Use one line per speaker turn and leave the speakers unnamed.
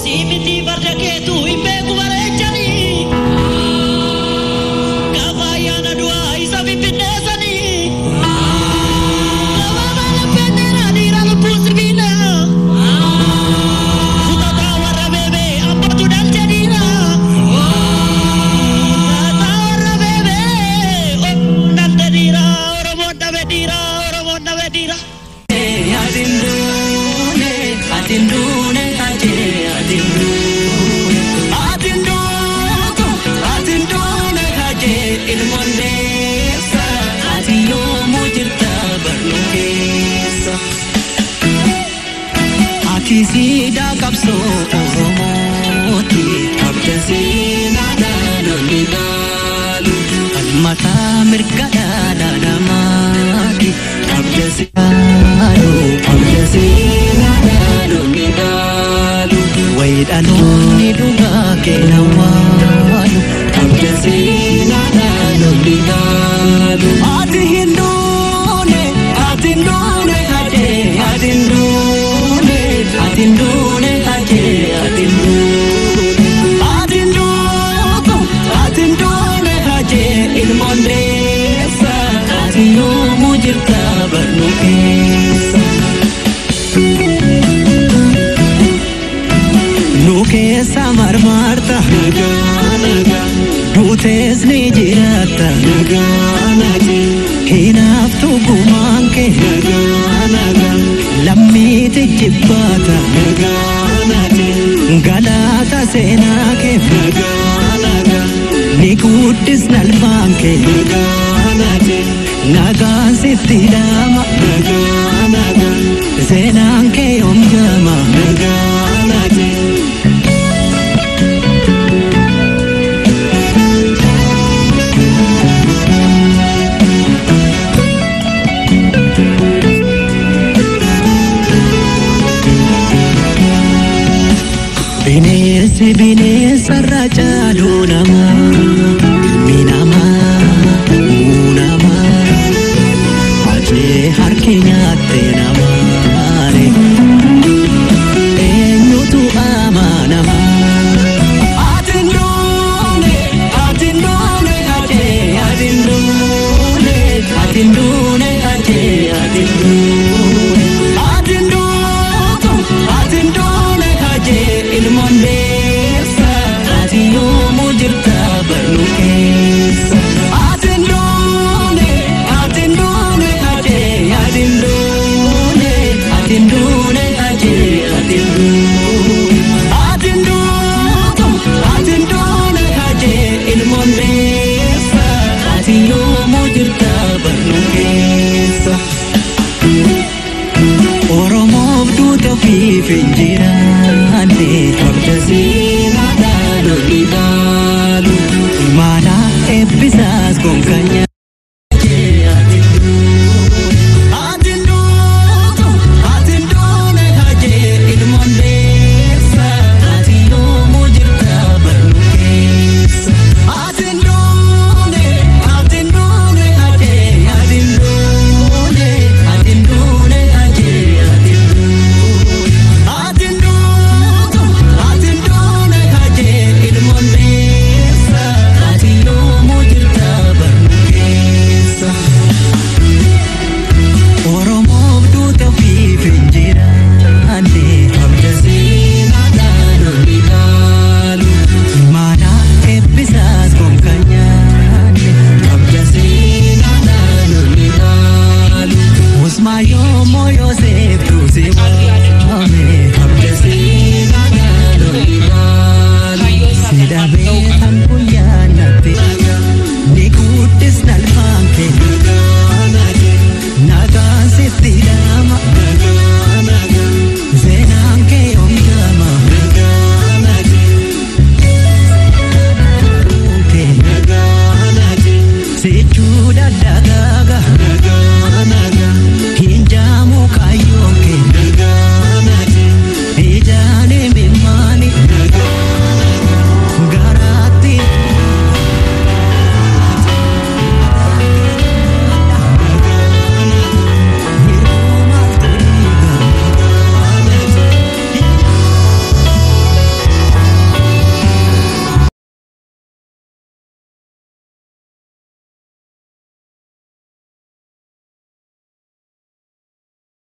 Siimiti farda keetu hin beeku bareechanii. Gaafa ayyaana du'aa isa finfinneessanii. Gabaabaa lapheen dheeraa dhiira lubbuun sibiila. Kutataa warra beebee abbootu dhalche dhiira. Kutataa warra beebee obboo dhalche dhiira. Oromoon dhabe dhiira. Oromoon dhabe dhiira.
Siidaa qabsoo Oromooti qabda seenaa dhaloonni dhaalu falmataa mirga dhala namaati qabda seenaa qabda seenaa dhaloonni dhaalu wayi dhaloonni dhugaa keenya waalu qabda seenaa dhaloonni dhaalu. Ati hin duune ati hin duune hajee ati hin duune ati hin duune hajee ati hin duune ati hin duutu ati hin duune hajee ilmoon deessa ati yoomuu jirta barnuu keessa. Nu keessa marmarta duutees ni jiraatta hinaaftu gumaan kee lammiiti jibbaata galaata seenaa kee ni guddisna ilmaan kee nagaan sitti dhaama seenaan kee yoom jaama. Bineensi bineensarra caalu nama.